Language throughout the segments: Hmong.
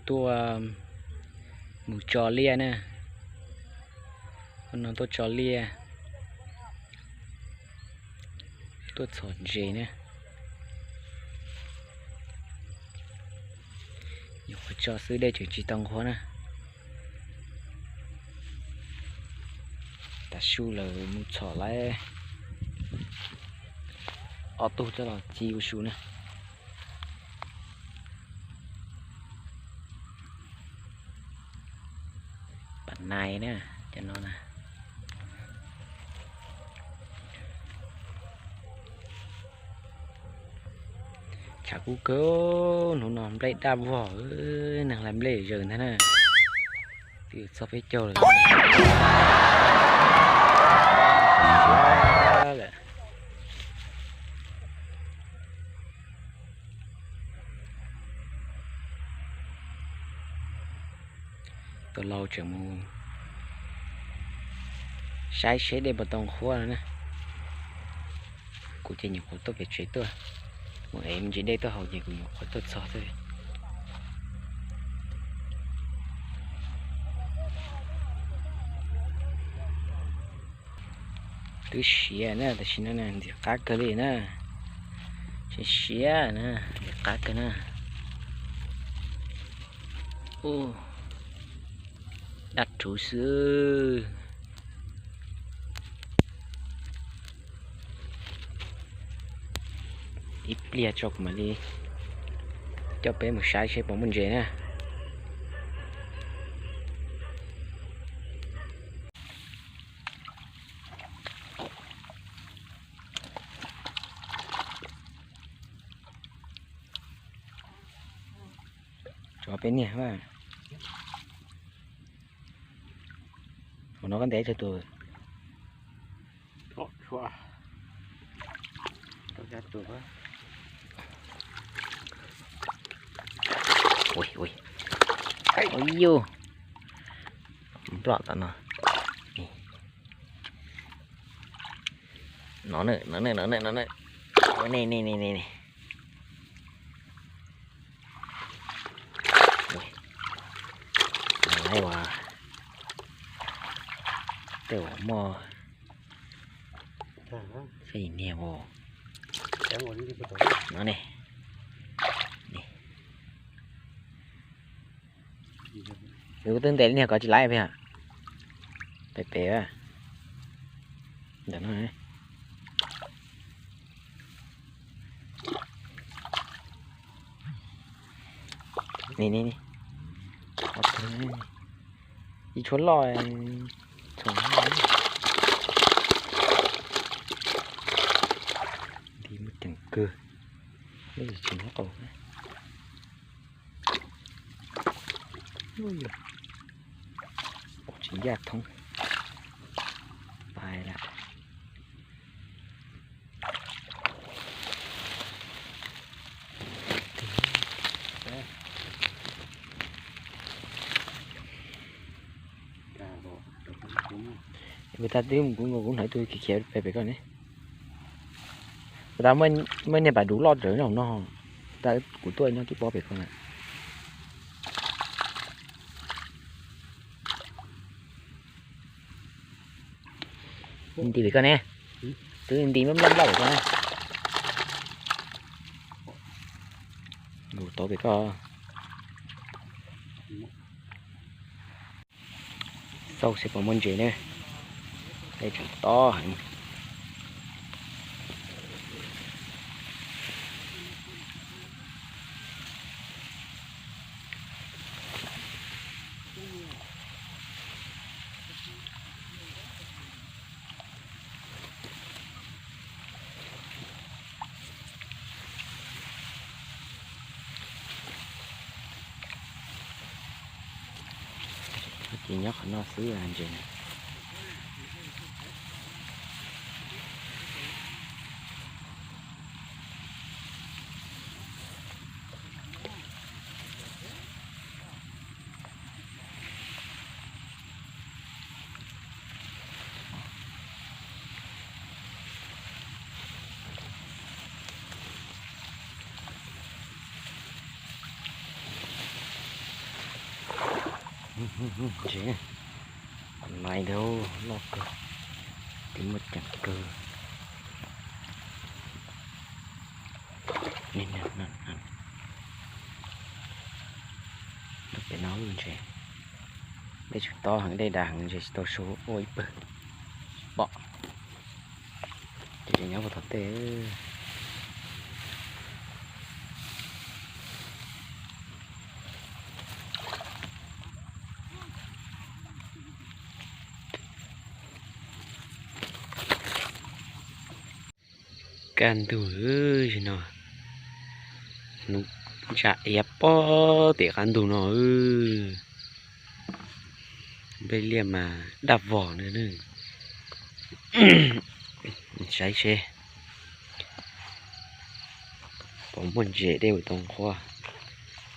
tuaj mus tso liaj na. Hmo no tuaj tso liaj, tuaj txhom ntses na. Nyuam qhuav tso xwb, dej tseem tsis tau nqhuav na. Tav su lawm, mus txhom lawm. Ob tug coj los ci ua su na. Pam nais na, cov no na. Tshav kub kawg, hnub no nplej daj vog, neeg hlais nplej zaws ntag na. Twb txog peb caug lawm. Tus lau tseem mus saib seb dej puas tau nqhuab no na. Kuv ces nyuam qhuav tuaj pem tsev tuaj, mus ev me ntsis dej tuaj haus ces kuv nyuam qhuav tuaj txog xwb. Twb siav na, tam sim no ntxim qab kawg li na. Siav siav na, ntxim qab kawg na. Ub, daj rhuv xwb. Ib pliag tso kuv mam li coj peb mus saib seb puas muaj ntses na. Tso peb niag mas. Hauv no koj ntes tsawg tus? Ui, ui. Ui yus. Nploj tom no. No na, no na, no na, no na. Ne, ne, ne, ne, ne. Ua, tej uas muaj, tej niag ua. No ne. Kuv twb ntes li niag ko tsis laib pem, pem pem ntawm no. Ni, ni, ni. Ib tshuab loj, txhoov. Nti muaj ceem kawg, lub tsis nyob qaus. Ua tsis ncaj thoob. Pais lawm. Kuv tas twb mus kuv nkaus kuv hnov ib tug khiav khiav pem pem koj ne. Kuv tas muaj niag pas duv loj rawv nyob hauv no, tas kuv tuaj nyob tib pob pem koj na. Nti pem koj ne, twb nti nploj nploj pem koj na. Nkaus tod pem koj. Xauj seb puas muaj ntses na. Dej tseem tob heev. Ces nyob qhov no xwb ntses. Ntses, qos nais ntawd loj kawg, twb muaj ceem kawg. Pem no ntses, dej tsis tob heev, dej dav heev, ntses tsis tau su, ua ib pawg pom. Ces nyob puag tom tej. Kaj ntug no, hnub ntsa iab pob tim qab ntug no. Nplej liaj mas daj vog na. Saib seb puas muaj ntses dej ua tau nqhuab.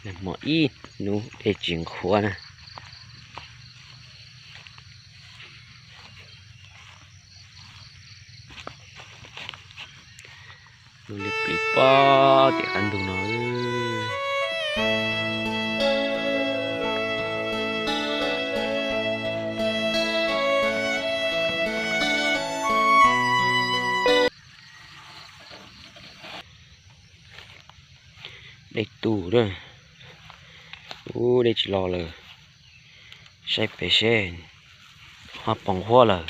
Nag hmo ib hnub dej tsis nqhuab na. Lub liaj plis pob tim qab ntug no. Dej tu lawm. Ub, dej tsis los lawm. Saib pem seb ho pos nqhuab lawm.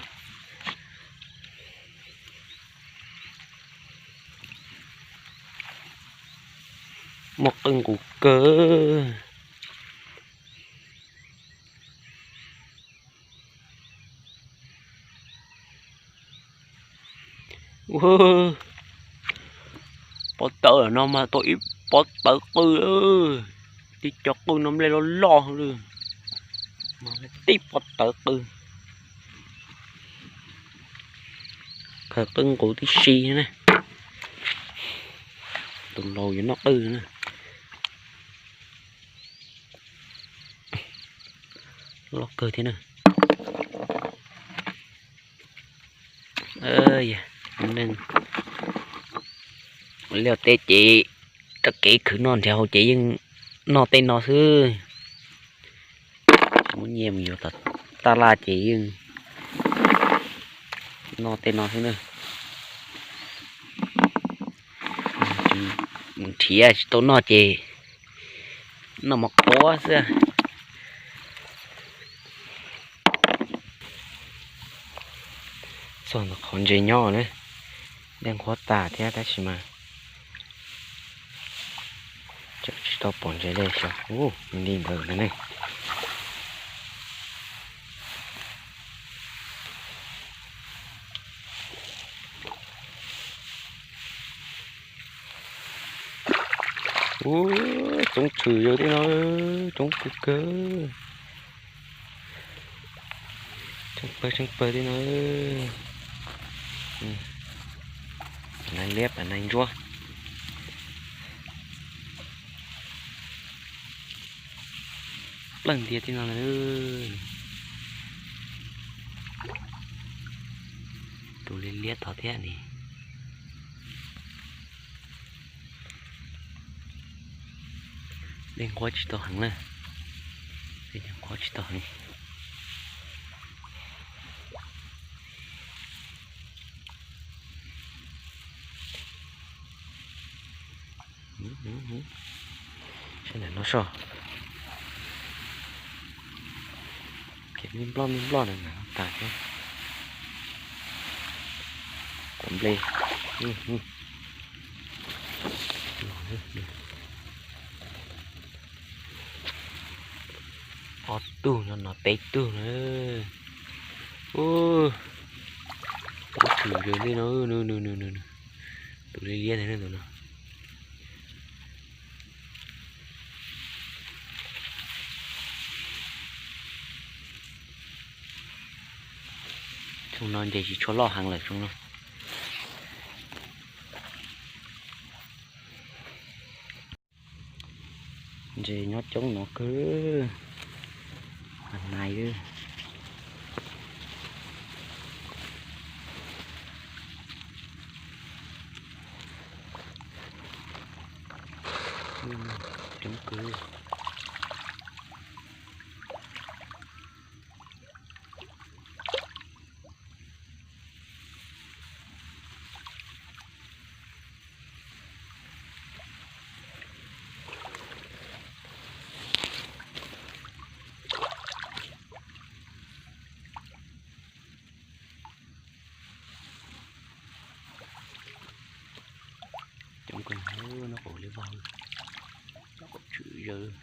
Muaj qwj nqus kawg. Ua, pob tawv no mas tau ib pob tawv qw. Tib co qwj no nplej loj loj li, tib pob tawv qw. Khaws qwj nqus tib si na. Tus laus yuav noj qwj na. Loj kawg thiab na. Neeg liaj teb ces rau kev khwv noj nrhiav haus ces yeej noj tej no xwb. Tsis muaj nyiaj mus yuav tom taj laj ces yeej noj tej no xwb na. Nrhiav tsis tau noj ces noj mov qhuav xwb. Txog ntawm qhov ntses nyob na, dej nqhuab tas thiab tab sis mas tseem tsis tau pom ntses li xyov. Ub, li ntawd ne. Ub, coob tshwm yus tej no, coob kawg kawg. Tseeb pawg tseeb pawg tej no. Pam nai liab pam nai ntsuab. Pleej ntiag tej no. Tus liab liab tod thiab ne. Dej nqhuab tsis tau heev na. Dej nqhuab tsis tau heev. Saib ntawm no soj. Kev me nploj me nploj na, tas thiab. Kuv nplej. Ob tug no, no peb tug na. Ub, ub, tshwm yus li no, no, no, no, no. Tus liab liab ntawd tus no. Xyoo no ntses tsis tshua loj heev lawm xyoo no. Ntses nyob coob no kawg. Nais. Coob kawg. Noj qaum liab vog, noj qaum tshwm zaws.